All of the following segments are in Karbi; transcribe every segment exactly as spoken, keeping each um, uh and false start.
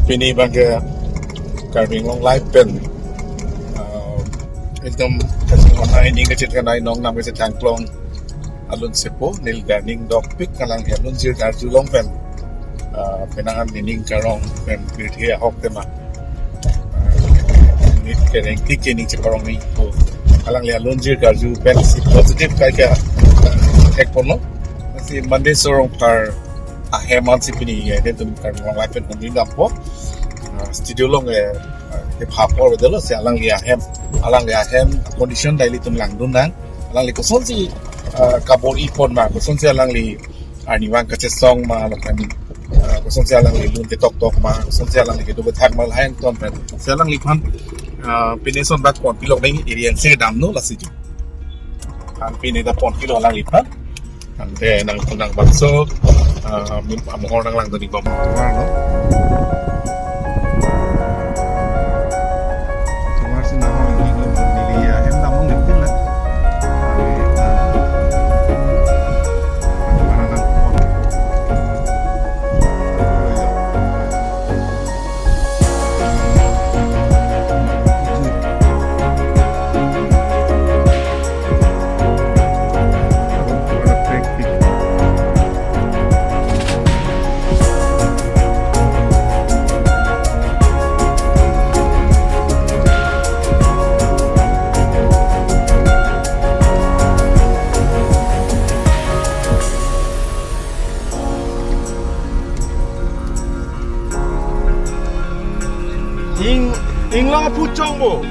Pini abangke Karbi Anglong Live pen, ah, ekdom kachinghon nai, ning kachethan nai, nong nam kachethan klong alun sepo, neli ta ning dokpik, alang alun jirgarju along pen, ah, penang an nening karong pen pirthe ahok tema, ah, nit kereng tik ke ning cheparong ni po, alangli alun jirgarju pen si positive kai ke, ah, thek ponlo. Si Monday sorong par ahem ansi pini ya, netum Karbi Anglong Live pen hongding dampo. Ah, studio along, eh, ah, kepha apor avedetlo, si alangli ahem, alangli ahem condition ta ilitum langdun nang. Alangli kosonsi, ah, kabor-i pon ma, kosonsi alangli arnivang kachesong ma, lapen, ah, kosonsi alangli lun ketoktok ma, kosonsi alangli kedo kethak ma, lahai angton pen. Si alangliphan, ah, pini son bat pon pilok nang area si damno lasi ju. An pini ta pon pilo alangliphan. Ante nang kunang bangso, ah, amohor nanglangdun ik bom. Tovar lo. Tovar si nahor nangji lo, neli ahem dam ong nangpil la. Kami, ah, mana nang pon. Ing, inglang aphu chong bo.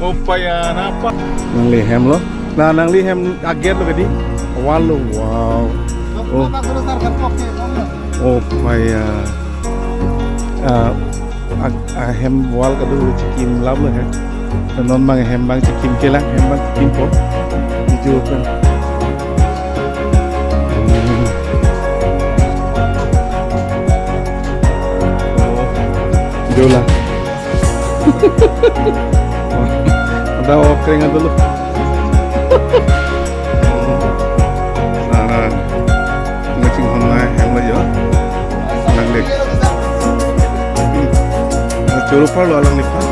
Opaya napa? Nangli hem lo. Na nangli hem aget lo kedi. Wall lo, wow. Oh. Opaya. Ah, ag-, ahem wall kedo chikim lap lo he. Non abang hem abang chikim kelang, hem abang chikim po. Ijo kan. Hmm. Oh. Ijo la. Ada okreng ada lo. Sana. Nang chinghon nai hem lo jo. Nang dek. Nang choro par lo alangliphan.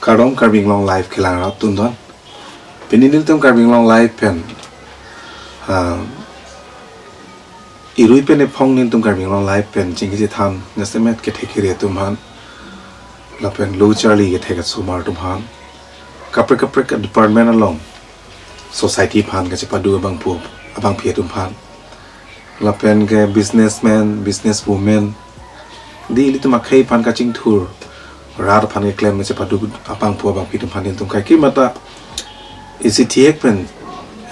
Kardom Karbi Anglong Live kelang rat tundon. Pini nelitum Karbi Anglong Live pen, ah, irui pen ephong nelitum Karbi Anglong Live pen chingki chethan jasemet kethek kere atum aphan, lapen lo charli kethek asomar atum aphan, kaprek kaprek department along society aphan kachepado abangphu, abangpi atum aphan, lapen ke businessman, businesswoman, di ilitum akhei aphan kachingthur, rat aphan keklem kachepado abangphu abangpi atum aphan nelitum kaiketa isi thihek pen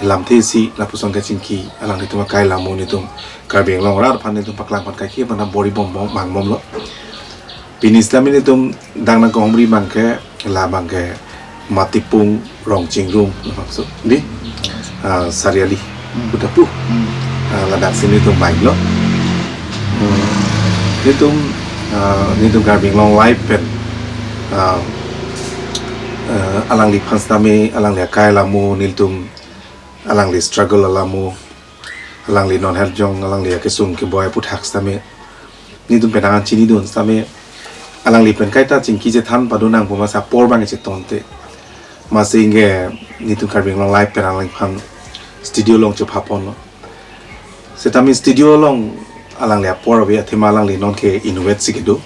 lamthe isi lapuson kachingki, alanglitum akai alamo nelitum Karbi Anglong rat aphan nelitum paklang aphan kaiketa bor-i bom bom mang bom lo. Pini sitame nelitum dang nangkehumri abangke, la abangke Matipung Rongchingrum labangso, di, ah, Sariali, hmm, Kutapu. Hmm. Ah, ladak si nelitum vanglo. Hmm. Nelitum, ah, nelitum Karbi Anglong Live pen, ah, ah, alangliphan sitame, alangli akai alamo nelitum, alangli struggle alamo, alangli non herjong, alangli akesung keboi aphuthak sitame nelitum penang an chinidun sitame, alangli pen kaita chingki chethan pado nangpo, masi apor abang chetonte. Masi ingke nelitum Karbi Anglong Live pen alangliphan studio along chepha ponlo. Sitame studio along alangli apor ave, athema alangli nonke inutvet si kedo.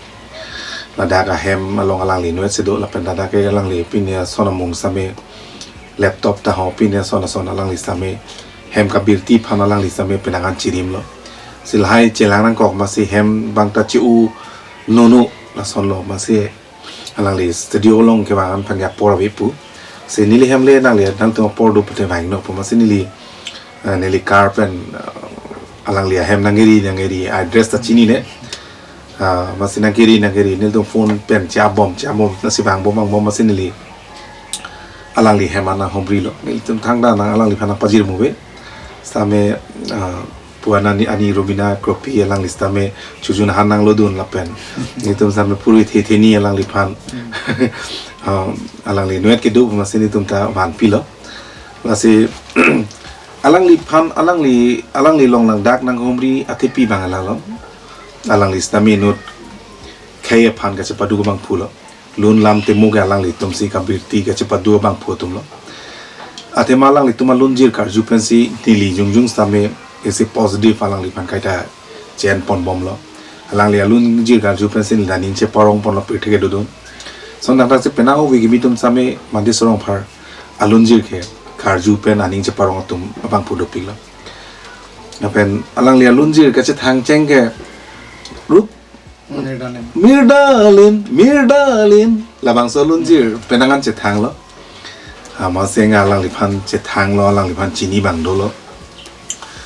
Ladak ahem along alangli inutvet si do, lapen ladak ke alangli pine ason amung sitame laptop ta ho, pine ason ason alangli sitame hem kabirti aphan alangli sitame penang an chirimlo. Si lahai chelang nangkok, masi hem abang ta che-u nono lasonlo, masi alangli studio along kevang an aphan ke apor ave pu. Si neli hem le nangli nangtum apor do pute vangnon pu, masi neli, eh, neli car pen, eh, alangli ahem nangkiri nangkiri, address ta chinine. Ah, masi nangkiri nangkiri, nelitum phone pen che-a bom che-a bom, lasi vang bom vang bom, masi neli alangli hem an nanghumrilo. Nelitum thangta nang alangliphan nangpajirmu ave. Sitame, ah, pu-an ani, ani Romina Kropi alangli sitame chojun han nanglodun lapen nelitum sitame puri the theni alangliphan. Hmm. Ah, alangli inutvet kedo, masi nelitum ta vanpilo. Lasi Alangliphan, alangli, alangli along nangdak nanghumri atepi abang alam. Alangli sitame inut khei aphan kachepadu abangphu lo. Lun lam temo ke alanglitum si kabirti kachepadu abangphu atum lo. Athema alanglitum alunjir karju pensi neli jongjong sitame isi positive alangliphan kaita chen ponbomlo. Alangli alunjir karju pensi neli aning cheparong ponlo pirthe kedodun. Lason tangte si penang ove kimi atum sitame Mandi Sorongphar alunjir ke karju pen aning cheparong atum abangphu dopiklo. Lapen alangli alunjir kachethang cheng ke rup Mirdalin. Mirdalin, Mirdalin. Labangso alunjir penang an chethanglo. Amatsi alangliphan chethanglo, alangliphan chini abang dolo.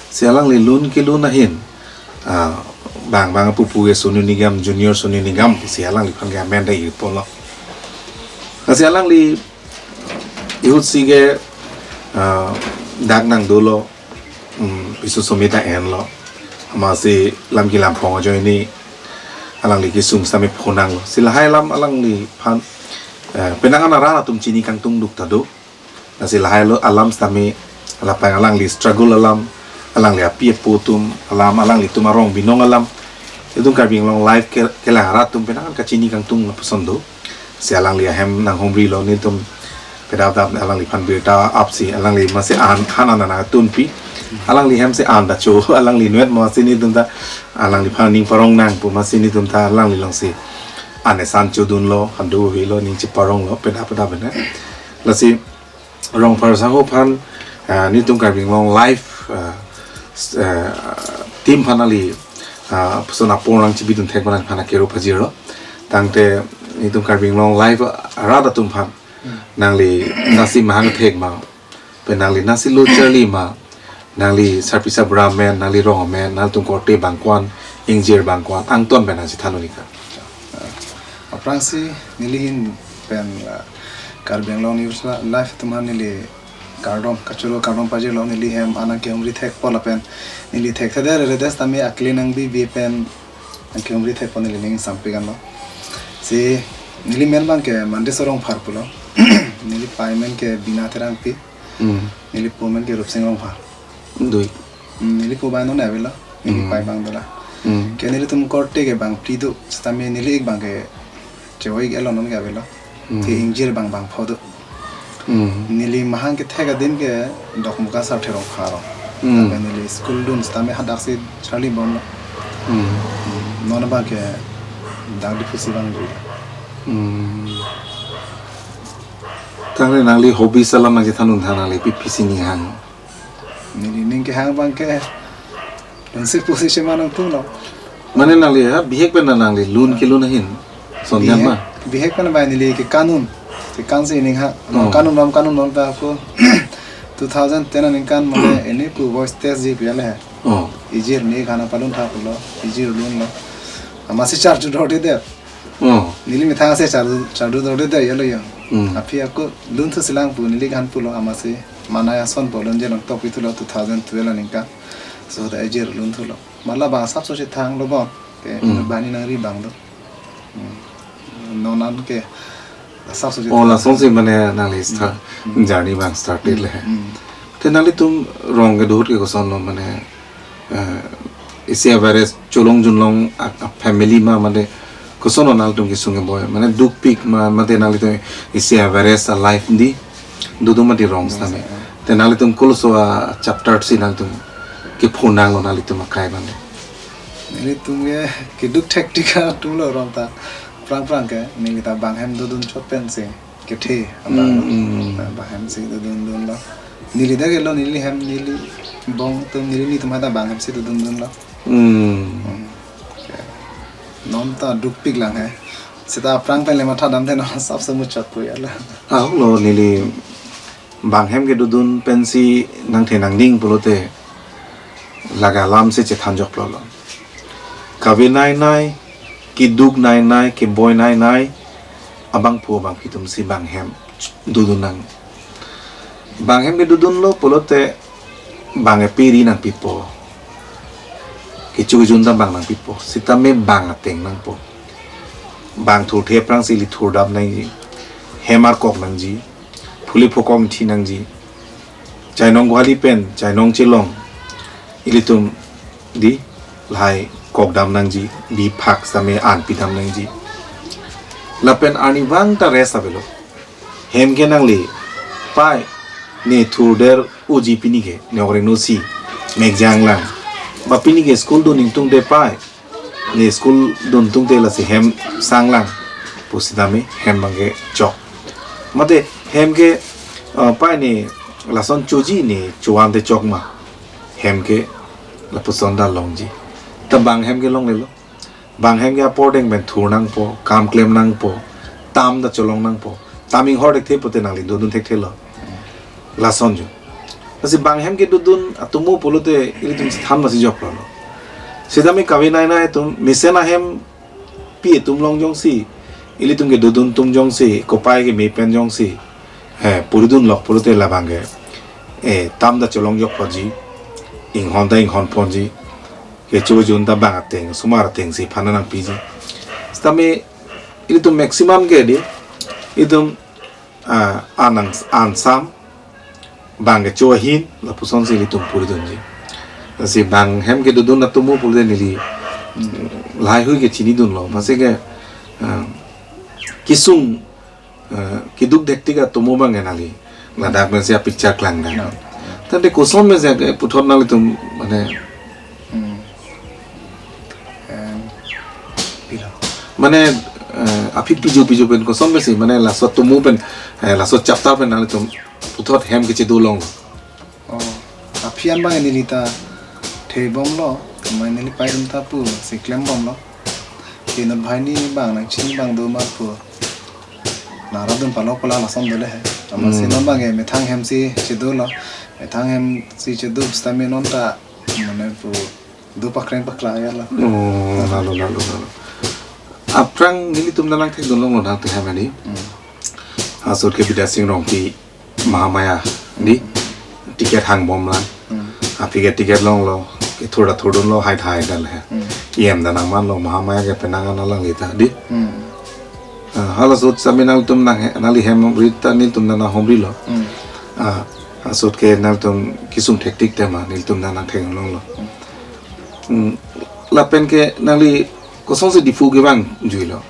Si alangli lun kelun ahin, ah, bang bang apupu ke Sonu Nigam, Junior Sonu Nigam, si alangliphan ke amen ta irponlo. Lasi alangli ahut si ke, ah, dak nangdolo, um, piso somita enlo. Amatsi lam kelang phong ajoine alangli kesung sitame phonanglo. Si lahai alam alangliphan, eh, penang an arat atum chini kangtung duk ta do. Lasi lahai lo alam sitame lapen alangli struggle alam, alangli api apo atum alam, alanglitum arong binong alam. Itum Karbi Anglong Live ke, kelang arat atum penang an kachini kangtung lapuson do. Si alangli ahem nanghumrilo, nelitum pedap dap alangliphan birta apsi alangli amatsi an han an nangtunpi. Alangli hem si an ta cho, alangli nuet amatsi nelitum ta alangliphan ning parong nang pu amatsi nelitum ta alangli along si an esan chodunlo, hando hilo, ning cheparonglo, pedap pedap ne. Lasi Rongphar sangho aphan, ah, nelitum Karbi Anglong Live, ah, s-, ah, team aphan neli, ah, lapuson apor nangchipidun thek abang alangphan akero pajirlo. Tangte nelitum Karbi Anglong Live arat atum aphan, nangli lasi mahang thek ma, pen nangli lasi lo charli ma, nangli sarpi sarbura amen, nangli rong amen, nangtum korte abang ko-an, ingjir abang ko-an, angton pen nangsi thanoli ka. Aphrangsi neli ahin pen, ah, Karbi Anglong News Live atum aphan neli kardom, kachoro kardom pajirlo, neli hem an nangkehumri thekpo lapen neli thekthedetledet sitame akle nangbibi pen nangkehumri thekpo, neli ning sampik anlo. Si neli men abang ke Mandi Sorongphar pulo. Neli pai men ke Bina Terangpi. Hmm. Neli po men ke Rupsing Rongphar. Dui. Hmm, neli po abang non avelo. Neli Hmm. pai abang dola. Hmm. Ke nelitum korte ke bangphli do, sitame neli ik abang ke chevoi ik-etlo, non ke avelo. Hmm. Ke ingjir abang bangpho do. Hmm. Neli mahang kethek adim ke Dokmoka Sarthe Rongphar arong. Hmm. Lapen neli school dun sitame hadaksi charlibomlo. Hmm. Hmm, non abang ke dak Diphu si abang dui. Hmm. Tangte nangli hobby alam nangchethandun tha, nangli pi pi si ning hang? Neli ning kehang abang ke lun si pusi shema nangthulo. Mane nangli ha bihek pen nangli lun kelun ahin. Son jan ma? Bihek, bihek pen abang neli kekan un. Kekan si ning ha. Oh. Kan un, kan un non ta ako two thousand ten aningkan mane ini pu voice test ji pi ale he. Oh. Ingjir ne gana palun tha pulo. Ingjir lunlo. Amatsi charju dorde de. Oh. Neli methang si charju, charju dorde de yalo yang. Hmm. Aphi ako lunthu silang pu neli kan pulo amatsi. Manai ason po lunje nangtok pithulo two thousand twelve aningkan. So ta ingjir lunthulo. Mala abang asapso chethanglo bon. Ke Hmm. bani nangri abang do. Hmm. Non an ke asapso Oh, chethang. Lasonsi mane nangli start, Hmm. journey abang started le. Hmm. Te nanglitum rong kedo ahut ke kosonlo mane, eh, isi average cholong junlong a, a family ma mane kosonlo nangtum kesung keboi. Mane dukpik ma, mate nanglitum isi average a life di dodun mati rong Rong sitame. sitame. Te nanglitum koloso a chapter si nangtum kephonanglo nanglitum akai abang? Nelitum ke keduk thektik atumlo rong ta. Prang prang ke neli ta bang hem dodun chot pensi kethe abang. Hmm, hmm. Bang hem si dodun dunlo. Neli dak kelo, neli hem, neli bong atum, neli nitum hata bang hem si dodun dunlo. Hmm. Hmm. Non ta dukpik lang he. Seta aphrang pen le matha damthe non asapso muchot pu yala. Ah, lo neli bang hem kedodun pensi nangthe nangning pulote laga alam si chethan joklo lo. Kave nai nai, keduk nai nai, keboi nai nai, abangphu abangphi atum si bang hem dodun nang. Bang hem kedodunlo pulote bang epi ri nangpipo. Kecho kejun ta bang nangpipo. Sitame bang ateng nangpo. Bang thurthe aphrangsi ili thurdam nangji. Hem arkok nangji. Phuli phokong thi nangji. Chainong Guwahati pen, chainong chelong, ilitum di lahai kok dam nangji, biphak same an pidam nangji. Lapen arnivang ta rest avelo. Hem ke nangli pai ne thurder uji pini ke, ne oreng no si mek janglang. Ba pini ke school dun ingtung te pai, ne school dun tung te lasi hem sanglang pu sitame hem abang ke chok. Mate hem ke, uh, pai ne lason choji ne chovan te chok ma. Hem ke lapuson ta longji. Ta bang hem ke longlelo. Bang hem ke apor deng pen thur nangpo, kam klem nangpo, tam ta cholong nangpo. Tam inghor thekthe pute nangli dodun thekthelo. Lason jo. Lasi bang hem kedodun atomo pulote ilitum si than masi joklo. Sitame kave nai nai atum mesen ahem pi atum along jongsi, ilitum kedodun atum jongsi, kopai keme pen jongsi, eh, puridun lok pulote labang ke, eh, tam ta cholong jokponji, inghon ta inghon ponji, kecho jun ta bang ateng, osomar ateng si phan nangpiji. Sitame ilitum maximum ke di, ilitum, ah, anang ansam, bang kecho ahin, lapuson si ilitum puridunji. Lasi bang hem kedodun atomo pulote neli, mm, lahai hui ke chinidunlo, masi ke, ah, kesung, ah, keduk thektik atomo abang ke nangli ladak pen si a-picture klangdam. Ya. Tangte koson mesen ke puthot nanglitum mane, Hmm. Em, pilo. Mane, eh, aphi pijo pijo pen koson mesen, mane laso atomo pen, eh, laso chapter pen nanglitum puthot hem kechedo longlo. Oh, aphi an abang neli ta thebomlo, mane neli pai atum ta pu si klembomlo. Kinot banghini abang nangchini abang do ma pu. Nara dun palok pala lason dole he. Amatsi Hmm. non abang ke methang hem si chedolo. Methang hem si chedo sitame non ta mane pu do pakreng paklang ya la. Oh, lalo, lalo, lalo. Aphrang nelitum ta nangthekdun longlo nang te hem ani. Hmm. Asut ke Bidya Sing Rongpi Mahamaya di ticket hangbomlang. Hmm. Aphi ke ticket longlo, kethur ta thurdunlo, hai thai dal he. Hmm. E M ta nangmanlo, Mahamaya ke penang an alangli ta di. Hmm. Ah, hala asut sitame nangtum nang he, nangli hem rit ta nelitum nanghumrilo. Hmm. Ah, asut ke nangtum kesung thektik tema nelitum nangthek longlo. Hmm. Hmm, lapen ke nangli kosonsi Diphu kevangjuilo?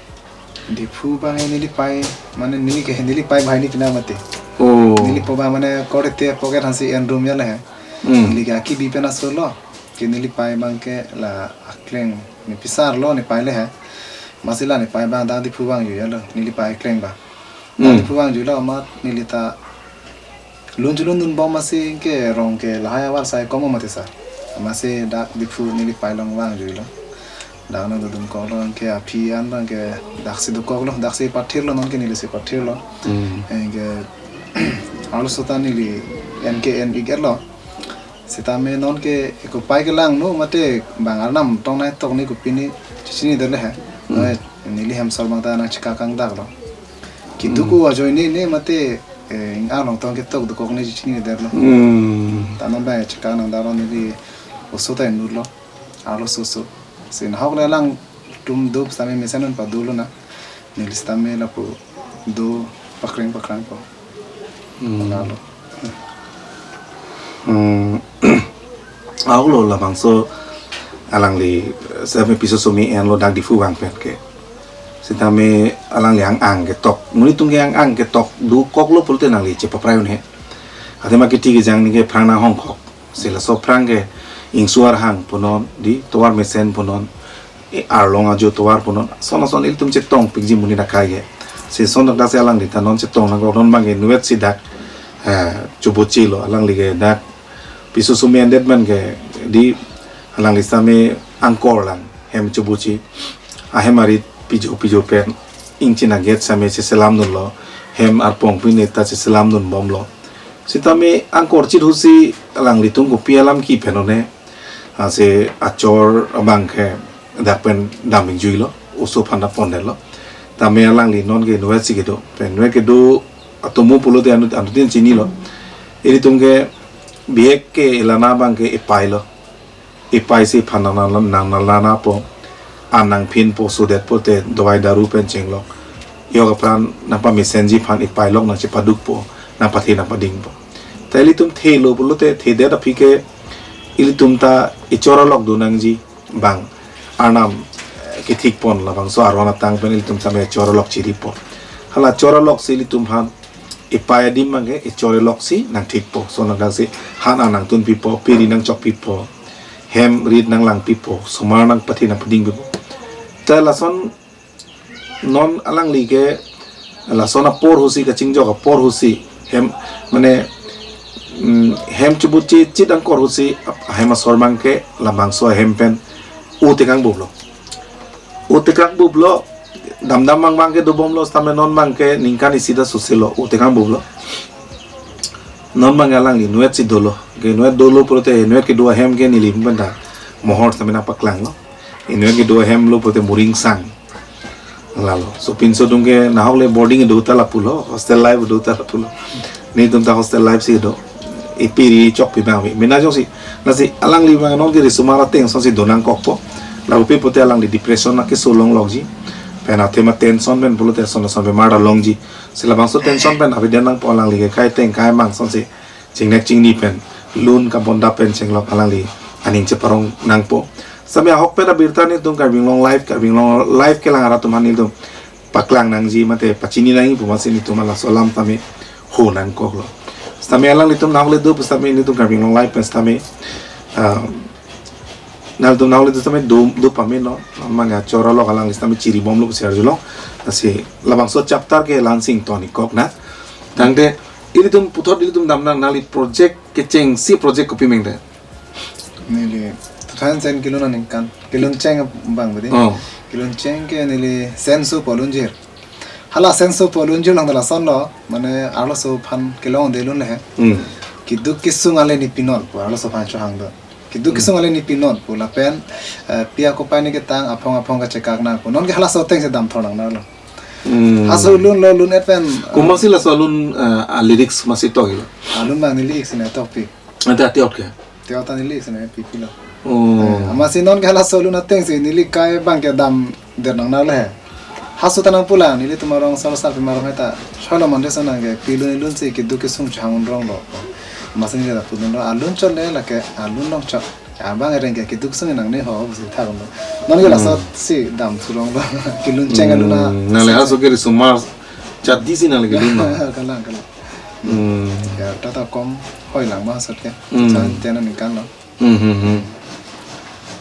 Diphu abang neli pai, mane neli ke neli pai banghini pina mati. Oh. Neli po abang mane korte pocket hansi en room ya le he. Hmm. Neli ke akibi pen asolo. Ke neli pai abang ke la akleng ne pisarlo ne pai le he. Amatsi la ne pai abang dak Diphu vangjuilo. Neli pai akleng abang. Hmm. Diphu vangjuilo amat neli ta lun chelun dunbom amatsi ke rong ke lahai avar sai kom mati sir. Amatsi dak Diphu neli pai along vangjuilo. Dak nangdodun koklo ke aphi an abang ke daksi dokoklo, daksi pathirlo non ke neli si pathirlo. Hmm. Anke arloso ta neli en ke en-iklo. Sitame non ke kopai kelang no mate bang arnam tong nai tok ni kopi ni chechinidetlo he. Hmm. Noi neli hem asor abang ta nangchekak kangdaklo. Keduk Hmm. ajoine ne mate, eh, ing arlong tong ketok dokok ne chechinidetlo. Hmm. Ta non abang chekak nangdaklo neli oso ta inutlo. Arloso oso. Si nahok le alangtum do sitame mesen an padolo na. Neli sitame lapu do pakreng pakrang po. Hmm. Lalo. Hmm. Ahoklo labangso alangli sitame piso sumi enlo dak Diphu vang pen ke. Sitame alangli ang-ang ketok. Monit atum ke ang-ang ketok dokoklo pulote nangli chepaprai un he. Athema kithi kejang ni ke phrang nanghongkok. Si laso aphrang ke ingsuar hang punon, di tovar mesen punon, e arlong ajo tovar punon, ason ason ilitum chetongpikji monit akai ke. Si ason dak si alangli ta non chetong nangkok non abang ke inutvet si dak, eh, chobochelo alangli ke dak piso sumi endet man ke di alangli sitame angkor lang hem choboche. Ahem arit pijo pijo pen ingchin aget sitame cheselamdunlo. Hem arpong pine ta cheselamdunbomlo. Sitame angkor chit ahut si alanglitum kopi alam kipen one. Ase achor abang ke dak pen damjui lo, oso aphan ta pondetlo. Tame alangli non ke inutvet si kedo. Pen inutvet kedo atomo pulote anu, anuttin chinilo. Ilitum ke bihek ke ilana abang ke ipai lo. Ipai si aphan nang, nang, nang, nang lana po, an nangphin po, sodet pote dawai daru pen chenglok. Yok apran nangpamesenji aphan ipai lok nangchepaduk po, nangpathe nangpading po. Ta ilitum thelo pulote thedet aphi ke ilitum ta echor alok do nangji bang Arnam, eh, kethik pon labangso aron atang pen ilitum tame echor alok chiripo. Hala echor alok si ilitum han epei adim abangke echor alok si nangthikpo. So nangdang si han an nangtunpipo, pe ri nangchokpipo, hem rit nanglangpipo, somar nangpathe nangpadingpipo. Ta lason non alangli ke lason apor ahut si kachingjok apor ahut si hem mane, mm, hem chubut chi chit angkor ahut si ap-, ahem asor abangke labangso ahem pen u tekang bublo. U tekang bublo, damdam mangbang ke dobomlo, sitame non abangke ningkan isi ta suse lo, u tekang bublo. Non abangke alangli inutvet si dolo. Ke inutvet dolo pulote inutvet kedo ahem ke neli pen ta mohor sitame nangpaklanglo. Inutvet kedo ahem lo pulote Muringsang. Lalo. So pinso atum ke nahok le boarding do ta lapulo, hostel life do ta lapulo. Netum ta hostel life si do. Epe ri chokpi abang ave. Mena jongsi, lasi alangli abang non ke risomar ateng asonsi do nangkokpo. Lapu pe pulote alangli depression nangkeso longlokji. Pen athema tension pen pulote ason ason bemar ta longji. Si labangso tension pen avedet nangpo alangli ke kai ateng kai amang asonsi chingnek chingni pen, lun kabonda pen chenglok alangli aning cheparong nangpo. Sitame ahok pen abirta netum Karbi Anglong Live, Karbi Anglong Live kelang arat atum aphan netum paklang nangji mate pachini nangji pu amatsi netum laso alam tame ho nangkoklo. Sitame alanglitum nahok le do pu sitame netum Karbi Anglong Live pen sitame, ah, nangtum nahok le do sitame do, do pame no, mane echor alok alangli sitame chiribomlo pusi arjulong. Lasi labangso chapter ke lansing toni kok na. Tangte ilitum puthot ilitum damnang nangli project kechengsi project kopi mengde? Neli two thousand seven kelun aningkan. Kelun cheng abang bedi. Oh. Kelun cheng ke neli Senso pu alunjir. Hala Senso pu alunjir along ta lasonlo, mane arloso aphan kelongde lun le. Hmm. Keduk kesung ale ne pinon pu arloso aphan chohang do. Keduk kesung ale ne pinon pu lapen, eh, pi akopai ne ketang aphong aphong kachekak nang pu. Non ke halaso ateng si damthor nangnanglo. Hmm. Halaso alun lo, lun-et pen, eh, komatsi laso alun, eh, a lyrics masi tok hilo? Alun abang neli ik sine tokpik. Ante atiot ke? Atiot ta neli ik sine pipilo. Oh. Eh, amatsi non ke halaso alun ateng si neli kai abangke damdet nangnanglo he. Halaso ta nangpulang, nelitum arong sar sar pima arong heta. Solo mande so nang ke pilun ilun si keduk kesung chohang ronglo. Amatsi neli ta pudunlo, alun chot le lake alun longchot. Abang ereng ke keduk kesung nangne ho pusi tharonglo. Non ke, hmm, laso si damthu longlo. Kelun cheng alun a. Hmm, nangli halaso ke risomar chot di si nangli kelun ma? Kalang, kalang. Hmm. Ya, tata kom hoi lang ma sot ke. Hmm. Sa tena ningkan lo. Hmm, hmm, hmm.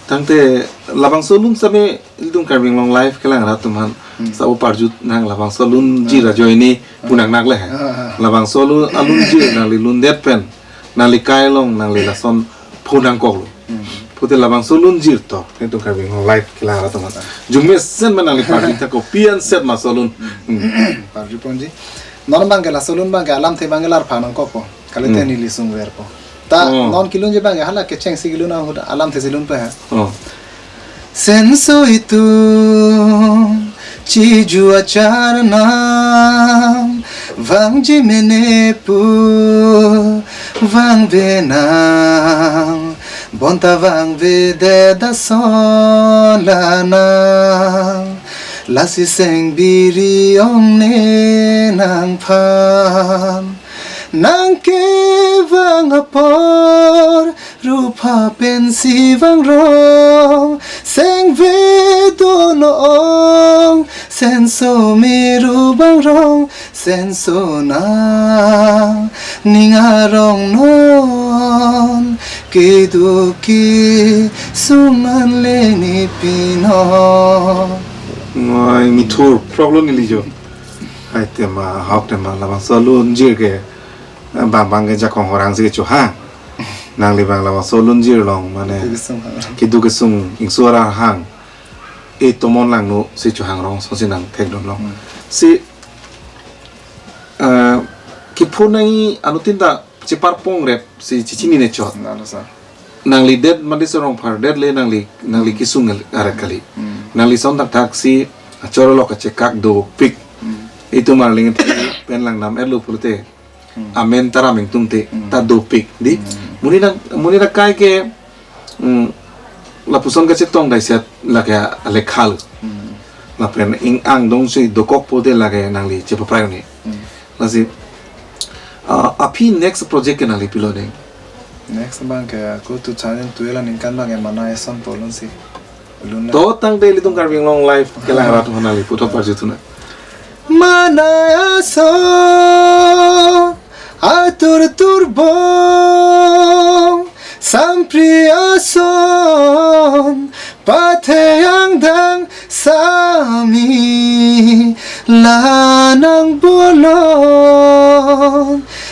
Tangte labangso alun sitame ilitum Karbi Anglong Live kelang arat atum aphan, hmm, sabo parjut nang labangso alunjir, ah, ajoine, ah, pu nangnang le he. Ah, ah. Labangso alun, alunjir nangli lundet pen nangli kai along nangli lason phu nangkoklo. Hmm. Pulote labangso alunjir to, netum Karbi Anglong Live kelang arat atum aphan. Jumesen ma nangli parjut ta kopi an set ma laso alun. Hmm. Parjut ponji. Non abangke laso alun abangke alamthe abangke larpha nangkokpo. Kalite, hmm, neli sungverpo. Ta, oh, non kelunji abangke hala kechengsi kelun ahut alamthe si lunpo he. Oh. Senso itum, chiju acharnam, vangji mene pu, vangve nang, bonta vangvedet ason la nang, lasi sengbiri ong ne nangphan. Nang kevang apor, rupha pensi vangrong, sengve dolo ong, Senso meru vangrong, Senso nang, ning arong non, keduk kesung ale ne pinon. Ngoi mithur, proklo neli jo. Hai tema, hok tema, labangso alunjir ke, eh, bang bang ke jakong horang si kechohang. Nangli abang labangso alunjir along, mane, keduk kesung, keduk kesung, ingso arahang. E tomon langno si chohang rong, so si nangthekdunlong. Hmm. Si, eh, kepho nangji anuttin ta chepar pongrep si chechinine chot. Lalo sa. Nangli det mandi sorong phar det le nangli, nangli kesung aret kali. Hmm. Nangli son thakthak si achor along kachekak dopik. Hmm. Itum arleng pen langdam-etlo pulote. Hmm. Amen taram ingtung te, hmm, ta dopik di. Hmm. Monit nang, monit nangkai ke, hmm, lapuson kachetong daiset lake alekhal. Hmm. Lapen ing-ang dong si dokok pulote lake nangli chepaprai un-e. Hmm. Lasi, Ah, aphi next project ke nangli pilo deng? Next abang ke ako two thousand twelve aningkan abang ke Manai Ason pu alun si. Alun na. To tangte ilitum Karbi Anglong Live kelang arat aphan nangli puthot parjuthunang. Manai Ason, atur turbong, sampri ason, patheyang dang sami, la nangbolon,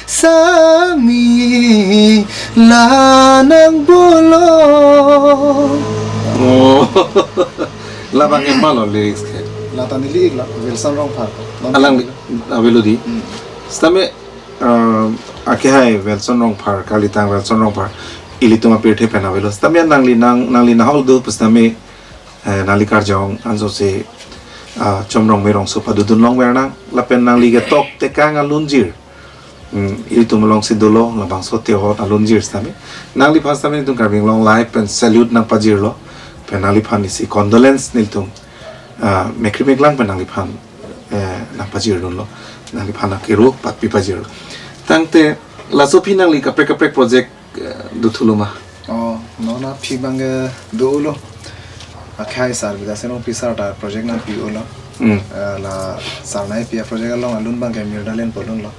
sami, la nangbolon. Oh. Labang ke ma lo lyrics ke? Lata neli ik la, Wilson Rongphar. Alangli avelo dei. Hmm. Sitame, uh, akehai Wilson Rongphar, kalitang Wilson Rongphar, ilitum apirthe pen avelo. Sitame nangli nang, nangli nahok do pu sitame, eh, nangli karjong anso si, ah, Chomrong Merong so padodun longver nang, lapen nangli ketok tekang alunjir. Hmm, ilitum alongsi dolo, labangso te-ot alunjir sitame. Nangliphan sitame nelitum Karbi Anglong Live pen salute nangpajirlo. Pen nangliphan isi condolence nelitum, ah, mekkri meklang pen nangliphan, eh, nangpajirdunlo. Nangliphan akero patpi pajirlo. Tangte laso aphi nangli kaprek kaprek project, eh, dothulo ma? Oh, non aphi abang ke dolo. Akhai sar Bidya Sing Rongpi sar ta project nangpi-olo. Hmm. Eh, la sar nangpi a-project along alun abang ke Mirdalen pu alun lo.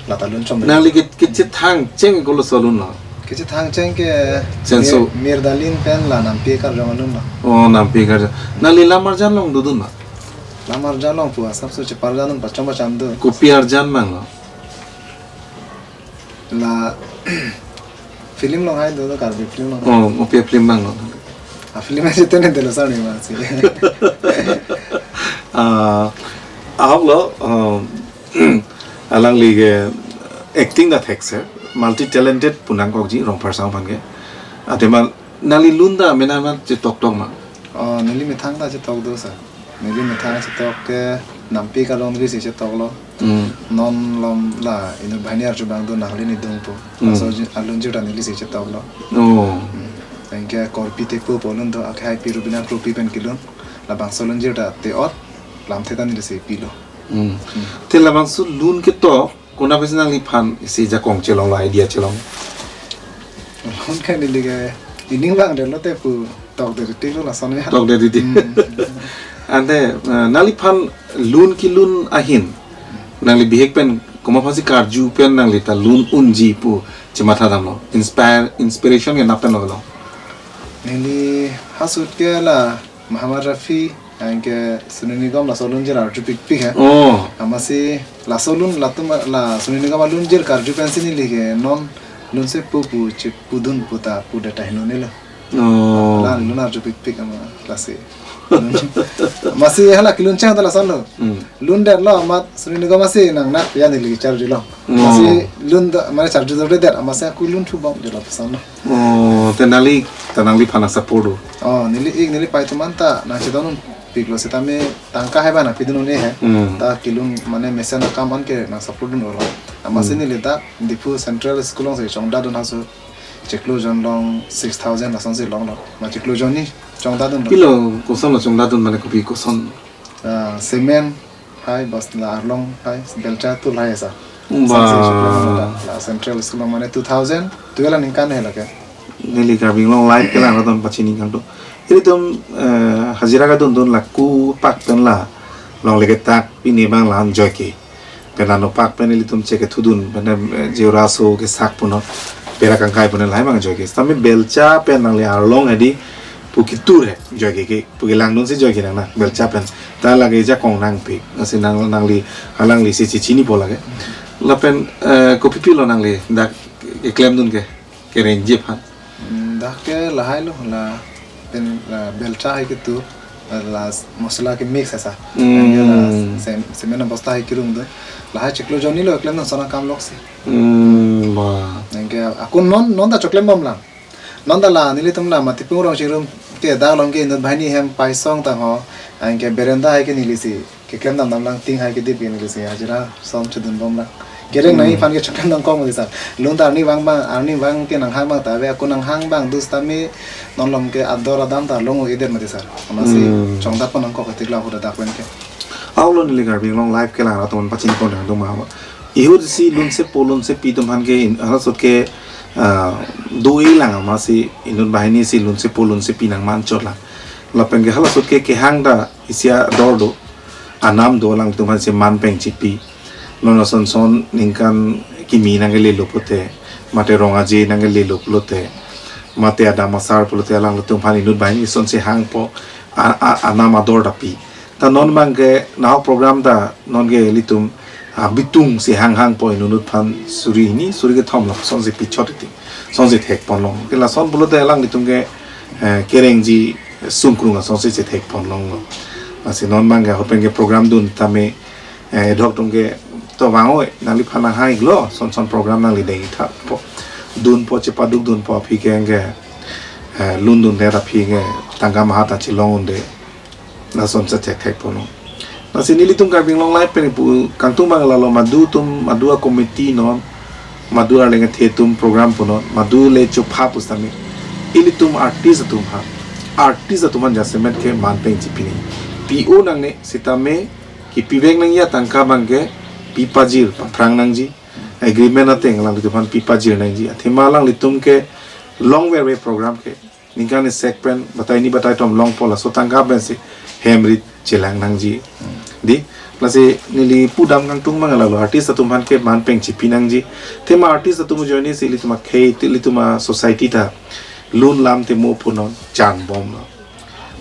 Lata alun chom. Nangli ke, kechethang cheng koloso alun lo? Kechethang cheng ke Chenso. Mir-, Mirdalen pen la Nampi Karjong alun lo. Oh, Nampi Karjong. Nangli Lamarjan along dodun ma? Lamarjan along pu asapso cheparjandun pachom pacham do. Kopi arjan abang lo? La film along hai do, do Karbi film along. Oh, kopi film abang lo? A film aja tene delo sani ma si. Ah, ahok lo, um, alangli ke acting ta thekser, multi talented pu nangkokji Rongphar asong aphan ke. Athema nangli lun ta mena ma chetok tok ma? Oh, neli methang ta chetok do sir. Neli methang chetok ke Nampi Karjong neli si chetoklo. Hmm. Non malom la inut banghini arju abang do Nangli Nidung pu. Hmm. Laso ji-, alunjir ta neli si chetoklo. Oh. Hmm. Anke Korpi Tepo pu alun do, akhai pi Rubina Kropi pen kelun. Labangso alunjir ta te-ot lamthe ta neli si pilo. Hmm. Hmm. Te labangso lun ketok, konat pensi nangliphan isi jakong chelong la idea chelong? Lun ke neli ke ining abang delo te pu tokdet titi lo lason ya. Tokdet titi. Hmm. Ante, eh, nangliphan lun kelun ahin, nangli bihek pen komat aphansi karju pen nangli ta lun unji pu chematha damlo? Inspire, inspiration ke nap pen lo? Neli hasut ke la Muhammad Rafi, anke Sonu Nigam laso alunjir arju pikpik he. Oh. Amatsi laso alun latum la Sonu Nigam alunjir karju pensi neli ke non lunse pu pu chepudun pu ta pudet ta heno nelo. Oh. La lun arju pikpik ama lasi. Amatsi hala kelun cheng ta lason lo. Hmm. Lun det lo amat Sonu Nigam amatsi nang nak ya neli charju lo. Oh. Amatsi lun do, mane charju do det amatsi aku lun thu bom det lo lason lo. Oh, te nangli, ta nangliphan nang support do? Oh, neli ik, neli pai atum an ta nangchedondun piklo sitame tangka hai ba nangpidun un-e he. Hmm. Ta kelun mane mesen akam an ke nang support dun lo. Amatsi Hmm. neli dak Diphu Central School alongsi chongdadun haso chiklo jon along six thousand lasonsi longlo. Ma chiklo jon ni chongdadun lo. Pilo koson lo chongdadun mane kopi koson? Ah, cement hai bas la arlong hai belcha tul hai sa. Ba. Sangsi chiklo jon ta la Central School along mane two thousand twelve aningkan he lake. Neli Karbi Anglong Live kelang arat aphan pachini kangtung. Ilitum, eh, hajira kedun dun la kopak pen la longle ketak pini abang la-an joike. Pen la nopak pen ilitum cheke thudun, pen, eh, jewra so kesak punon, pera kangkai punon lahai abang joike. Sitame belcha pen nangli arlong hedi pu kitur he joike ke, pu kelangdunsi joike nang na belcha pen. Ta lake jakong nangpi, lasi nang, nangli, alangli si chechinipo lake. Lapen, eh, kopi pilo nangli dak keklemdun ke, kerengji aphan? Hmm, dak ke lahai lo, lapen la belcha hai ketur, la masala ke mix asa. Hmm. Anke la sem-, cement bosta hai kerungdun. Lahai chiklo jon ni lo klemdun lason akam loksi. Hmm, ba. Anke ako non, non ta choklem bomlang. Non ta la nelitum la Matipung Rongchingrum ke dak along ke inut banghini hem paisong tangho. Anke berenda hai ke neli si keklem dam damlang, ting hai kedip ke neli si hajira som chedun bomlang. Kereng nangji aphan ke choklem dam kong mati sir. Lun ta arni abang abang, arni abang ke nanghang abang ta ave, ako nanghang abang do sitame non malom ke ador adam ta long-o-edet mati sir. Amatsi Hmm. chongdat pon nangkok ketik la huda dak pen ke. Ahok lo neli Karbi Anglong Live kelang arat aphan pachini pon nangdun ma. Ihut si lunsepo lunsepi atum aphan ke in, halasot ke, ah, do-e lang amatsi inut banghini si lunsepo lunsepi nangmanchot lang. Lapen ke halasot ke kehang ta isi ador do, anam do, alanglitum aphan si man peng chipi. Non ason son ningkan kimi nangkelelo pulote, mate rong aje nangkelelo pulote, mate adam asar pulote alanglitum aphan inut banghini ason si hangpo, a, a, anam ador ta pi. Ta non abang ke nahok program ta non ke ilitum, ah, bitung si hanghangpo inut aphan suri hini, suri kethom lapuson si pichot iti. Ason si thekponlong. Ke lason pulote alanglitum ke, eh, kerengji sungkrung ason si si thekponlonglo. Lasi non abang ke ahut pen ke program dun tame, eh, dok atum ke to vang oi, nangliphan nanghang-iklo, son son program nangli deng-ik tha po. Dunpo, chepaduk dunpo aphi ke, eh, lun dundet aphi ke tangka maha ta chelong unde. Lason si thekthekponlong. Lasi nelitum Karbi Anglong Live pen pu kangtung abang lalo, madu atum, madu a-committee non, madu arleng athe atum program punon, madu le chopha pusitame, ilitum artist atum ha, artist atum aphan jasemet ke man peng chipi nangji. Pi-o nangne sitame, kipivek nangji atangka abang ke pipajir, paphrang nangji. Agreement ateng alanglitum aphan pipajir nangji. Athema alanglitum ke longverve program ke ningkan isek pen batai ni batai kethom longpo, laso tangka pensi hem rit chelang nangji. Di, lasi neli pudam kangtung abang lalo, artist atum aphan ke man peng chipi nangji. Athema artist atum ajoine si ilitum akhei, ilitum a-society ta lun lam te mo punon changbomlo.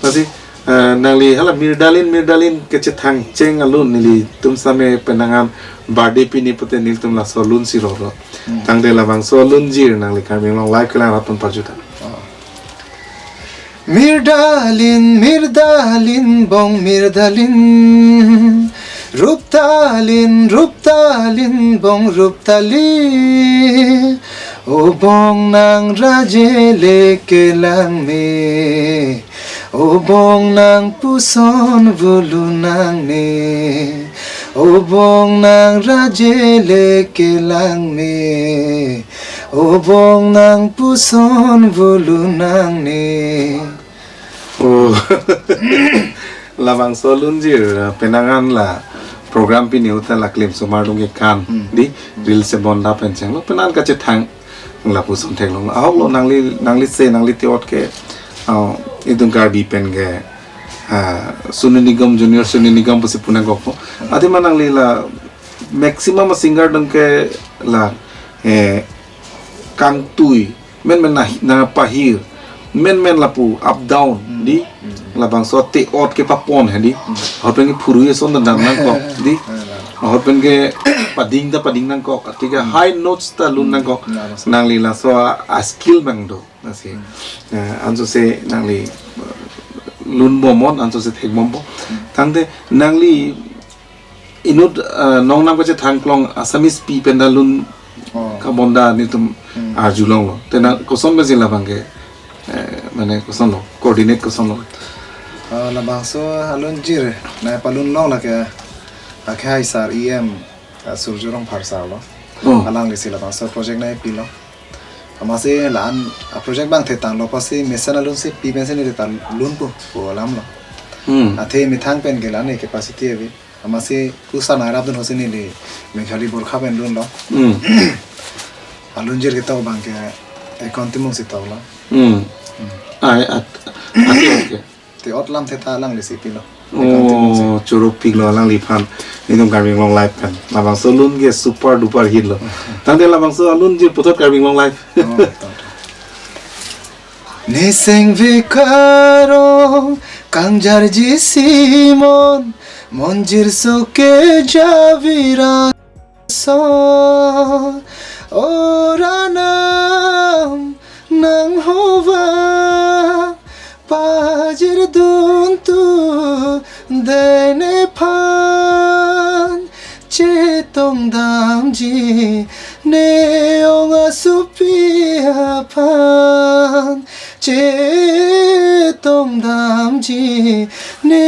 Lasi, eh, nangli hala Mirdalin, Mirdalin kechethang cheng alun nelitum same penang an birthday pini pute nelitum laso alun si rolo. Hmm. Tangte labangso alunjir nangli Karbi Anglong Live kelang rat un parju tha. Oh. Mirdalin, Mirdalin, bong Mirdalin. Ruptalin, Ruptalin, bong Ruptalin. O bong nang raje le kelang me. O bong nang puson vulu nangne. O bong nang raje le kelang me. O bong nang puson vulu nangne. Oh. Labangso alunjir, eh, penang an la program pini ahut ta la klim somar dong ke kan. Hmm. Di, hmm, reels si bonda pen chenglo, penang an kachethang lapuson theklong. Ahoklo nangli, nangli se, nangli te-ot ke, ah, itum Karbi pen ke, ah, Sonu Nigam, Junior Sonu Nigam pusi pu nangkokpo. Hmm. Athema nangli la maximum singer dong ke la, eh, kangtui, menmen na, nangpahir, menmen lapu up down, hmm, di, hmm, labangso te-ot kepapon he di, hmm, ahut pen ke phurui ason ta dam nangkok, di, hmm, ahut pen ke pading ta pading nangkok, atheke, hmm, high notes ta lun, hmm, nangkok, hmm, nangli laso a, a-skill abang do, lasi, hmm, eh, ansose nangli, eh, lun bomnon, ansose thekbompo, hmm, tangte nangli inut, eh, nongnam kachethang klong Assamese pi pen ta lun, oh, kabonda nelitum, hmm, arjulonglo. Te nang koson pensi labang ke, eh, mane kosonlo, coordinate kosonlo? Ah, labangso alunjir nangpalunlong lake, akhai sar E M, ah, Surjya Rongphar sar lo. Oh. Alanglisi labangso project nangpilo. Amatsi la-an a-project abang the tanglo pusi mesen alun si pi pensi neli ta lunpo pu alam lo. Hmm. Athe methang pen ke la-an ke capacity ave. Amatsi kusar nangrapdun ahutsi neli Meghalaya Borkha pen lunlo. Hmm. Alunjir ketok abang ke Ekon Timung si toklo. Hmm. Hmm. Ai, at, ati, okay. Te-ot lamthe ta alanglisi pilo. Ekon Timung si. Oh, choro piklo alangliphan. Nelitum Karbi Anglong Live pen. Labangso alun ke super duper hit lo. Tangte labangso alunjir puthot Karbi Anglong Live. Oh, tangte. Neseng vek arong kangjarji si mon, monjir soke javira so, ora nam nang hova, pajirdun tu dei nephan, chetong damji ne ong asopi aphan, chetong damji ne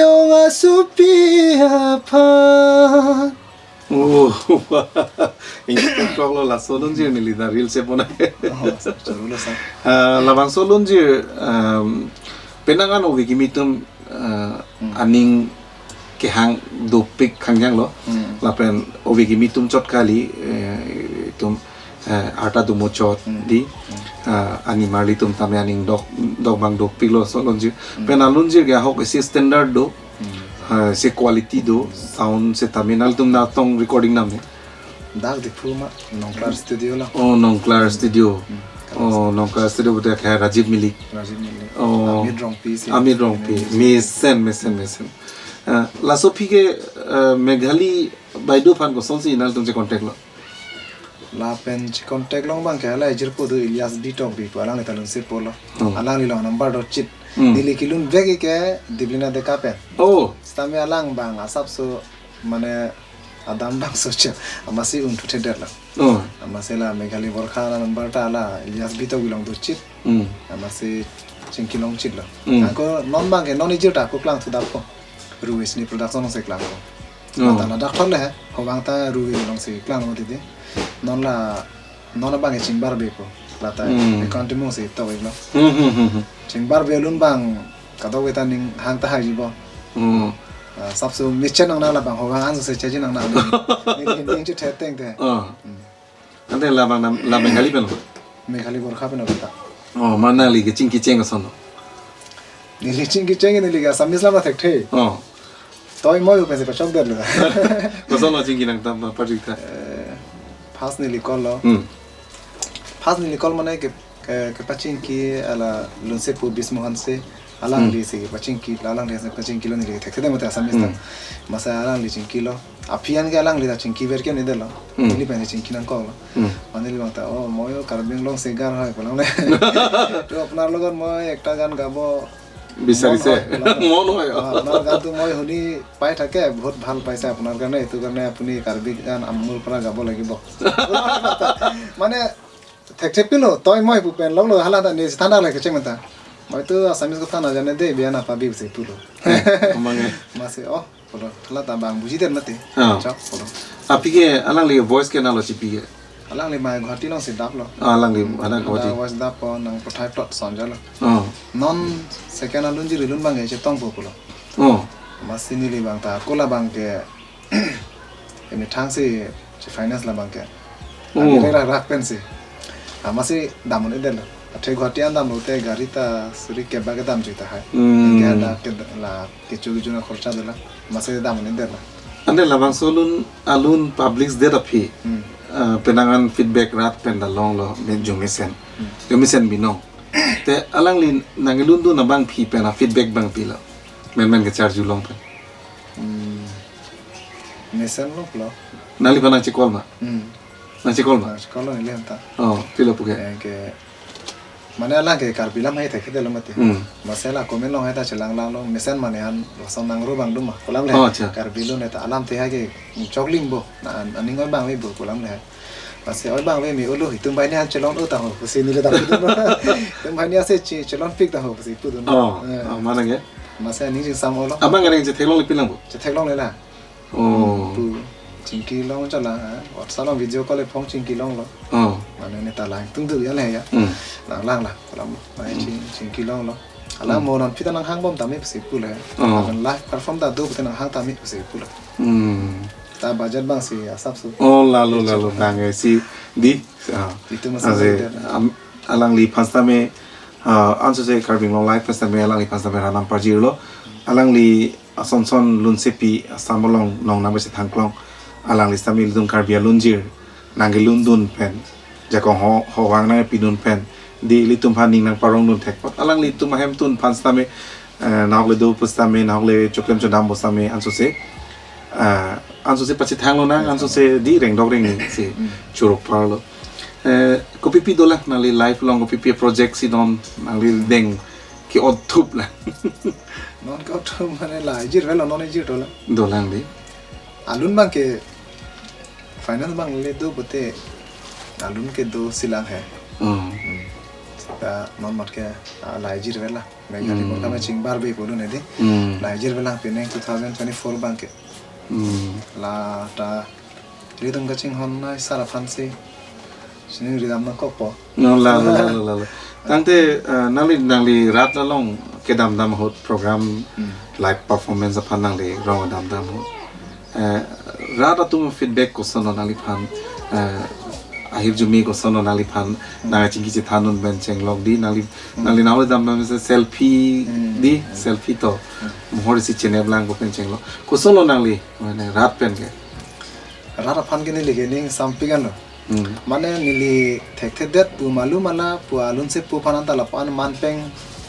ong asopi aphan. Oh, ingkung kloklo laso alunjir neli ta reels si bonai. Oh, choro lo sa. Ah, labangso alunjir, um, penang an ove kimi atum, ah, hmm, aning kehang dopik khangjang lo. Hmm. Lapen ove kimi atum chot kali, eh, itum, eh, arta dumo chot Hmm. di, Hmm. ah, animarli atum tame aning dok, dok bang dopik lo so lonjir. Hmm. Pen alunjir ke ahok isi standard do, Hmm. ah, isi quality do, Hmm. sound setame nanglitum natong recording nam ne. Dak Diphu ma, Nongklar Studio lo. Oh, Nongklar Studio. Hmm. Oh, Nongklar Studio pulote ke Rajiv Milik. Rajiv Milik. Oh. Amit Rongpi si. Amit Rongpi. Mesen, mesen, mesen. Ah, laso aphi ke, ah, Meghali Baidu aphan kosonsi nanglitum che contact lo? Lapen che contact long abang ke hala ejirpo do Ilyas Bitok bi pu alangli ta Lunsepo lo. Hmm. Alanglilo number do chit. Hmm. Neli kelun vek ke Diplina Deka pen. Oh. Setame alang abang asapso mane adam abang soche amatsi un thuthedet lo. Oh. Amatsi la Meghali Borkha la number ta la Ilyas Bitok bi along do chit. Hmm. Amatsi chingki long chit lo. Hmm. Ako non abang ke non ejir ta ako klang thudap ko. Ruhi Sini Production alongsi klang ko. Oh. Lata ladak thon le he. Hobang ta Ruhi alongsi klang lo titi. Non la non abang ke chingbarbe ko. Lata Hmm. account mung si tok iklo. Hmm, hmm, hmm, hmm. Chingbarbe alun abang kadokave ta ning hang tahai ji bo. Hmm. Ah, asapso mechen nang na labang hobang anso se cheji nang na. Ni ni ni chu the teng te. Ah. Hmm. Ante labang nam, la Meghali pen lo? Meghali Borkha pen lo ta. Oh, ma nangli kechingki cheng koson lo? Neli chingki cheng neli ke Assamese lam thekthe. Oh. Toi moi pen si pachokdet lo. Koson lo chingki nang tam ma parjik tha? Eh, first neli call lo. Hmm. First neli call mane ke, ke, kepachingki hala Lunsepo Bismu Hanse. Alangli Hmm. si kepachingki, alangli si pachingki lo neli thekthe mate Assamese ta. Hmm. Amatsi alangli chingki lo. Aphi an ke alangli ta chingki ver ke ni det lo. Hmm. Neli pen si chingki nangkok lo. Hmm. Mane neli abang ta, "Oh, ময়ো কাৰ্বি আংলং singer হয়," pu alam le. তো আপোনাৰ লগত মই একটা গান গাব বিচাৰিছে। মন হয়, pu alam le. মন হয়, অ। অ, আপোনাৰ গানটো মই শুনি পাই থাকে, বহুত ভাল পাইছে আপোনাৰ কাৰণে, এইটো কাৰণে আপুনি কাৰ্বি গান মোৰ পৰা গাব লাগিব। মানে, thekthe pilo, toi moi pu pen longlo, hala ta neli si than dak le kecheng menta. Moi to Assamese ko than ajane de, biya na pabi si pulo. Eh, amang eh. Amatsi, oh, pulo. Hala ta abang bujidet mati. Ah. Chok, pulo. Aphi ke alangli voice ke nanglo chipi ke? Alangli mai Guwahati alongsi dap lo. Ah, alangli, hmm, ada Guwahati. Ada voice dap po nang Pathai Plot Sonja lo. Oh. Non second alunjir alun abang ke chetongpo pulo. Oh. Amatsi neli abang ta, ako labang ke emethang si che finance labang ke. Oh. Abi rak rak pen si. Amatsi dam un-edet lo. Athe Guwahati an damlote gari ta suri kep ba kedam jui tahai. Hmm. Ke ada ke la kecho kecho na khorcha dolang. Amatsi dam un-edet lo. Ante labangso alun, alun publish det aphi. Hmm. Ah, penang an feedback rat pen ta longlo, me-, Jomisen. Hmm. Jomisen Binong. Te alangli nanglundun abang aphi pen a-feedback abang pilo? Menmen kecharjulong pen. Hmm. Mesen lo pulo. Nangliphan nangchecall ma? Hmm. Nangchecall ma? Nangchecall lo neli anta. Oh, pilo puke? Eh, ke, mane alang ke Karbi lam hai thekthe lo mati. Hmm. Amatsi la comment along hai ta chelang lang lo, mesen mane han lason nangro abang duma. Pu alam le. Oh, acha. Karbi lo ne ta alam te hai ke choklim bo. Na, aning oi abang ave bo pu alam le. Amatsi oi abang ave me olo, itum banghini an chelon-o ta ho pusi neli ta pudun. Itum banghini an si che-, chelonpik ta ho pusi pudun. Oh, eh, oh, mane ke? Amatsi aning jingsam olo. Abang aning chetheklongle pilang bo? Chetheklongle la. Oh. Pu chingki long chala, ha. WhatsApp along video call le phong chingki longlo. Oh. Mane ne ta lang tung tu ya le ya. Hmm. Lang lang lang. Lam. Mane ching, chingki longlo. Alang Hmm. mo non pita nanghang bom tame pusi pule. Oh. Alang live perform ta do pute nanghang tame pusi pule. Hmm. Ta budget abang si asapso. Oh, lalo, lalo, nang eh si di. Ah. Itu masalah Ase, itu. Am-, alangliphan setame, ah, ansose Karbi Anglong Live pen setame alangliphan setame rat nangparjirlo. Alangli ason son lunsepi Assam along nong nang besi thangklong. Alangli setame ilitum Karbi alunjir nangkelundun pen, jakong ho, howang nangpidun pen, di ilitum aphan ning nangparongdun thek apot. Alanglitum ahemtun aphan setame, eh, nahok le do pu setame, nahok le choklem chodam pu setame, ansose, eh, ansose pachethang lonang, ansose di rengdok rengni si Hmm. chorok parlo. Eh, kopipi dolang nangli life along, kopipi project si non nangli deng ke-otthup lang? Non ke-otthup mane la ejir velo, non ejir dolang. Dolang di. Alun abang ke finance abang le do pute alun ke do silang he. Hmm. Hmm. Ta non mat ke, ah, la ejir vela. Meghali Hmm. Borkha me chingbarbe pu alun edi. Hmm. La ejir velang penang two thousand twenty-four abang ke. Hmm. La ta ridum kachinghon nai sara phansi. Sini ridam nangkokpo. No, la, la, la, la, la, la. Tangte, eh, nangli, nangli rat along, kedam dam ahut program, hmm, live performance aphan nangli rong dam dam ahut. Eh, rat atum feedback koson lo nangliphan, eh, ahirjume koson lo nangliphan, hmm, nangli chingki chethan un pen chenglok di, nangli, hmm, nangli nangli dam dam se selfie, hmm, di, hmm, selfie to. Hmm. Mohor isi chenep lang ko pen chenglok. Koson lo nangli, mane rat pen ke. Rat aphan ke neli ke ning sampik an lo. Hmm. Mane neli thekthedet pu malu mala pu alun se pu aphan anta lapu-an manpeng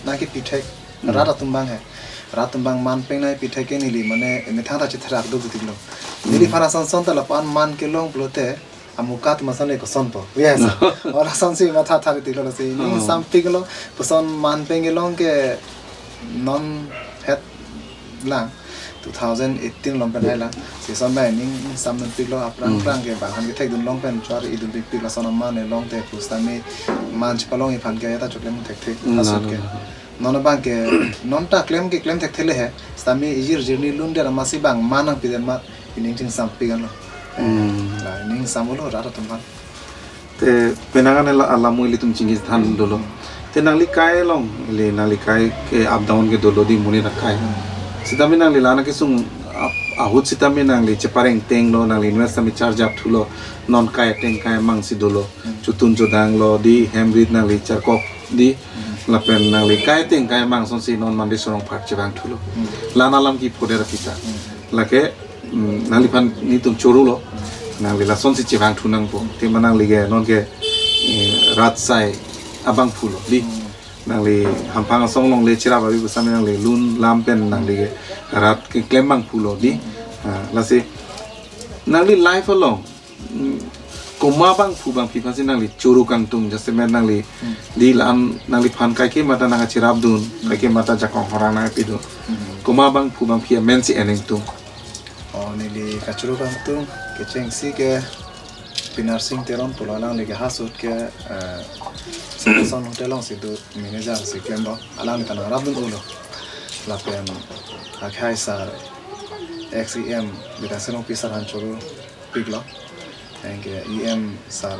nangkepi thek. Hmm. Rat atum abang he. Rat atum abang manpeng nangkepi thek ke neli mane emethang ta chetherak do gutik lo. Hmm. Neliphan ason son ta lapu-an man kelong pulote amuka atum ason le koson po. Yes. Ora ason si matha thari tik lo si. Ning, hmm, sampik lo. Koson manpeng kelong ke non het lang. Two thousand eighteen along pen hai lang. Si ason bai ning sam dun pik lo, aphrang, hmm, phrang ke bang han kethek dun long pen chor-i dun pik pik lason aman e long te pu sitame man chepalong iphan ke ya ta choklem thekthe. Hmm, asut na, ke. Na, na. Non abang ke, non ta klem ke klem thekthe le he. Sitame ijir jirni lun der amatsi bang man nangpi den amat ining chingsampik an lo. Hmm. La ining sam lo rat atum aphan. Te penang an la alam ilitum chingki than dolo. Te nangli kai along, ili nangli kai ke up down ke dolo di monit akai. Sitame nangli la-an kesung ap-, ahut sitame nangli chepareng teng lo, nangli invest sitame charge up thulo, non kai ateng kai amang si dolo. Chotun chodang lo di hem rit nangli charkok di, lapen nangli kai ateng kai amang asonsi non Mande Sorong Park chevang thulo. La-an alam kepho der kita. Lake, mm, nangliphan netum choro lo, nangli lasonsi chevang thu nangpo. Athema nangli ke non ke, eh, rat asai abangphu lo di. Nangli hamphang asong along le cherap avi pusitame nangli lun lam pen nangli ke rat keklem abangphu lo di. Ah, lasi nangli life along, mm, komat abangphu abangphi aphansi nangli choro kangtung, jasemet nangli, hmm, di la-an nangliphan kaike mata nangkacherap dun, hmm, kaike mata jakong horang nangpi dun. Hmm. Komat abangphu abangphi amen si en ingtung. Oh, neli kachoro kangtung kechengsi ke Pinar Sing Teron pulo, alangli ke ha asut ke, eh, Samson Hotel alongsi do manager si klem do. Alangli ta nangrap dun ulo. Lapen akhai sir, ex E M, Bidya Sing Rongpi sir aphan choro pik lo. Anke E M sir,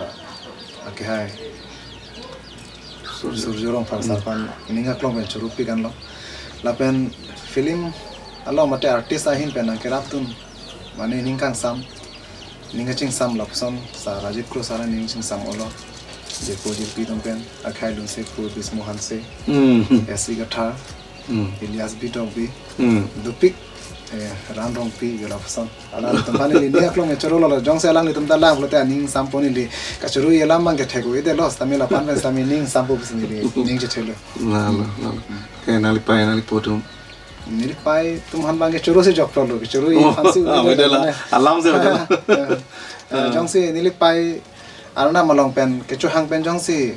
akhai Surjo, Surjo Rongphar sir, hmm, aphan ning aklong pen choro pik an lo. Lapen film along mate artist ahin pen nangkerap dun, mane ning kangsam, ning kachingsam lapuson sir Rajiv Kro sir ning chingsam olo. Jepo Jirpi atum pen, akhai Lunsepo Bismo Hanse, hmm, S C Kathar, hmm, Ilyas Bitokbi, hmm, dopik, eh, Ran Rongpi, yo lapuson. Alanglitum aphan neli ning aklong choro lo, jongsi alanglitum ta lang pulote aning sampo neli. Kachoro alam abang ke thek-o-e det lo, sitame lapu-an pen sitame ning sampo pusi neli ning chethelo. Na, na, na. Ke nangli pei nangli po atum. Neli pei atum aphan abang ke choro si joklo lo, kachoro, oh, aphansi, ah, udah, udah lah. Alam si udah lah. Eh, eh, jongsi neli pei arnam along pen kechohang pen jongsi,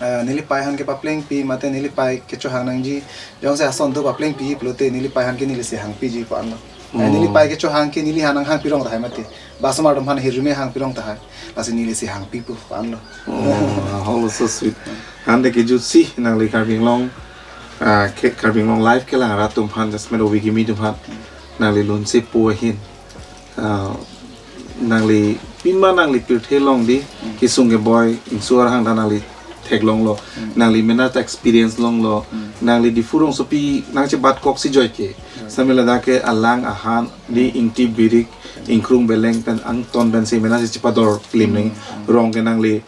eh, neli pei aphan ke paplengpi mate neli pei kechohang nangji, jongsi ason do paplengpi pulote neli pei aphan ke neli si hangpiji pu an lo. Eh, neli, oh, pei kechohang ke neli aphan nanghangpi rong tahai mati. Ba osomar atum aphan ahirjume hangpi rong tahai. Lasi neli si hangpi pu an lo. Oh, how so sweet. Ante kejutsi nangli Karbi Anglong, ah, ke Karbi Anglong life kelang rat atum aphan, jasemet ove kimi atum aphan, nangli Lunsepo ahin, ah, nangli pima nangli pirthe along di, hmm, kesung keboi, ingso arhang ta nangli theklong lo, hmm, nangli mena ta experience long lo, hmm, nangli Diphu rongsopi nangchebat kok si joi ke. Joi. Sitame ladak ke alang ahan di, hmm, ingti birik, ingkrung beleng pen angton pen si mena si chepador lim neng, hmm, hmm, rong ke nangli,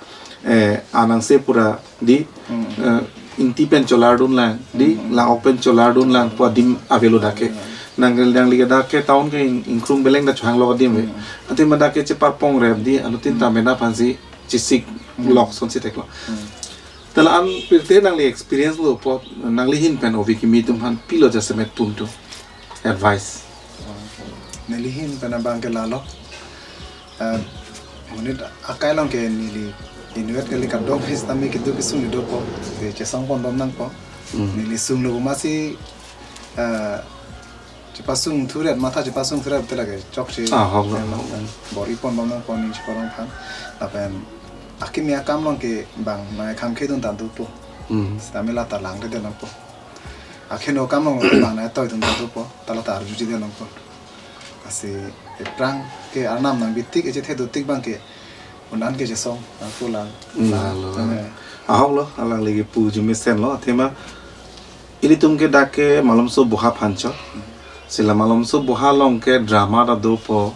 eh, anang se pura di, hmm, eh, ingti pen cholar dun lang di, hmm, hmm, la-ok pen cholar dun lang pu adim avelo dak ke. Hmm. Nang, nangli ke dak ke town ke ing-, ingkrung beleng ta chohang lo adim ave. Hmm. Athema dak ke chepar pong rep di, anuttin ta, hmm, mena aphansi chesik, hmm, lok asonsi theklo. Hmm. Te la-an pirthe nangli experience lo apot, nangli ahin pen ove kimi atum aphan pilo jasemet pun atum advice? Neli ahin pen abang ke lalo. Eh, monit akai along ke neli inutvet kali, kadokave sitame keduk kesung le dopo. Te chesong pon bom nangpo. Hmm. Neli sunglo amatsi, eh, chepasung thuret, matha chepasung thuret te lake chokche. Ah, ahok, ya, ahok. Bor-i pon bom nangpo ning cheparong aphan. Lapen akimi akam along ke bang nangkhangkhedun ta dopo. Hmm. Sitame la ta langredet nangpo. Akheno akam along bang nangtoidun ta dopo, ta la ta arjujedet nangpo. Lasi aphrang ke arnam nangbitik, echethe dotik abang ke un-an ke chesong nangpo lang. Hmm, lalo, lalo. Eh. Ahok lo, alangli kepu arjumesen lo, athema Ilitum ke dak ke Malomso Boha aphan chot. Si la Malomso Boha along ke drama ta dopo.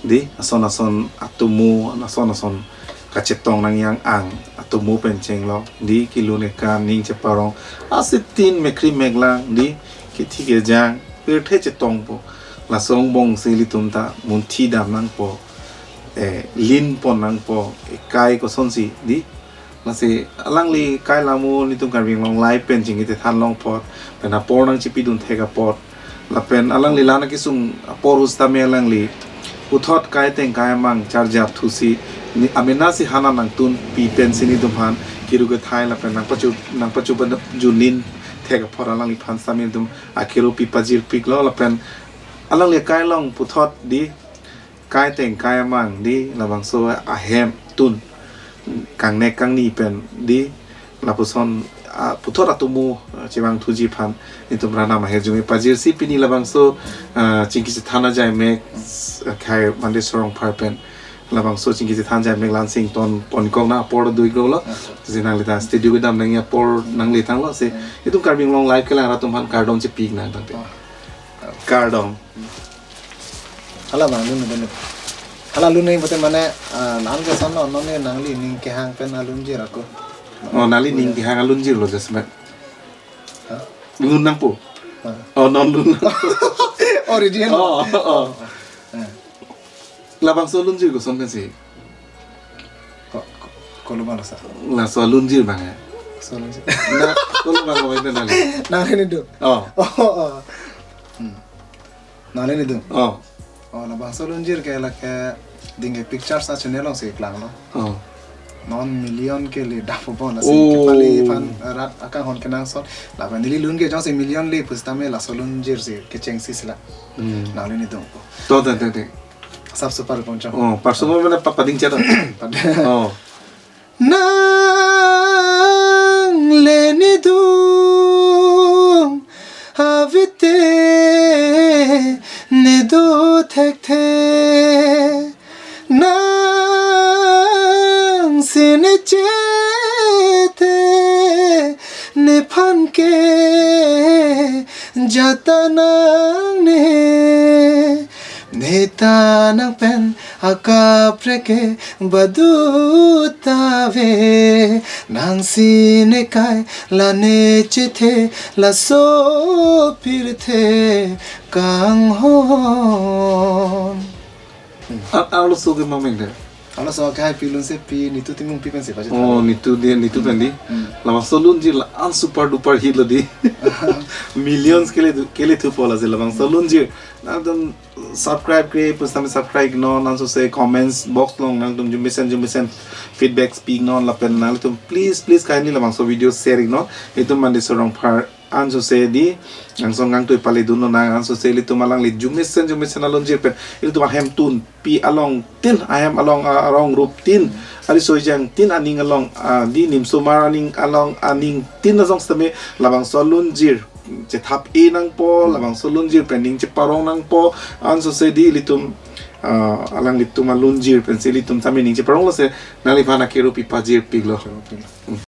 Di, ason ason atomo, ason ason kachetong nang yang ang, atomo pen chenglok, di, kelun kekan, ning cheparong, asitin mekkri meklang, di, kethi kejang, pirthe chetongpo. Laso angbong si ilitum ta munthi dam nangpo, eh, lin pon nangpo, eh, kai kosonsi, di. Lasi alangli kai lamo nelitum Karbi Anglong Live pen chingki chethan long apot, pen apor nangchipidun thek apot. Lapen alangli la nangkesung apor ahut sitame alangli puthot kai ateng kai amang charjap thusi, ne amenasi hana nangtunpi pensi nelitum aphan kiru kethai lapen nangpacho, nangpachopajunin thek apot alangliphan sitame nelitum akiru pipajirpiklo lapen alangli kai along puthot di kai ateng kai amang di labangso ahem tun kangnek kangni pen di lapuson, ah, puthot atomo, ah, chevangthuji aphan nelitum Ranam ahirjume pajirsi pini labangso, ah, chingki chethan ajai mek, ah, Khei Mande Sorongphar pen labangso chingki chethan ajai mek lansing ton ponkok na apor dui klo lo. Acha. Si nanglita studio kedam nangji apor nanglithanglo si. Hmm. Nelitum Karbi Anglong Live kelang arat atum aphan kardom chepik nang tangte. Oh. Kardom. Hala bang lun dun. Hala lun nangji pute mane, ah, nang ke son lo, non ne nangli ning kehang pen alunjir ako. Oh, nangli ning kehang alunjirlo Jasmet. Hah? Lun nangpo. Hah? Oh, non lun nangpo. Original. Oh, oh, oh. Eh. Labangso alunjir koson pensi? Ko, ko, kolo bang lo sa. Laso alunjir bang ya. Laso alunjir. Na, kolo bang lo itu nangli. Nanglini dun. Oh. Oh, oh. Hmm. Nanglini dun. Oh. Oh, labangso alunjir ke lake ding ke pictures a channel alongsi klanglo. Oh. Non million ke le dapo bon lasi. Oh. Kepali aphan rat akanghon kenangsot. Lapen neli lun ke jongsi million le pusitame laso alunjir si kechengsi sila. Hmm. Nanglini dun. To, to, to, to. Sap super ponchong. Oh, parsumo mane pa pading chera. Pad- Oh. Nanglini dun avite ne do thekthe. Nangsi ne chethe nephan ke jata nangne. Neta nang pen akaprek ke badut ave, nangsi ne kai la ne chethe laso pirthe kanghon. A-, arloso ke mameng de. Arloso ke hai pilun se pi Nitu Timungpi pensi baca. Oh, tahu. Nitu dia, Nitu Hmm. pen di. Hmm. Labangso alunjir la an super duper hit lo di. Millions kele, kele thupo lasi labangso alunjir. Nangtum subscribe kre, pusitame subscribe non, ansose comments box along nangtum jumisen jumisen feedbacks pi non lapen nangtum please, please kindly labangso video share non. Itum Mande Sorongphar ansose di, angsong kangtui pale dunlo nang ansose ilitum alangli jumisen jumisen alunjir pen ilitum ahem tunpi along tin, ahem along, ah, arong rup tin, ari sojang tin aning along, ah, di nimsomar aning along aning tin asong sitame labangso alunjir chethap-e nangpo, labangso alunjir pen ning cheparong nangpo, ansose di ilitum, ah, alanglitum alunjir pensi ilitum sitame ning cheparonglo se nangliphan akiru pipajirpiklo. Cheparongpiklo. Hmm.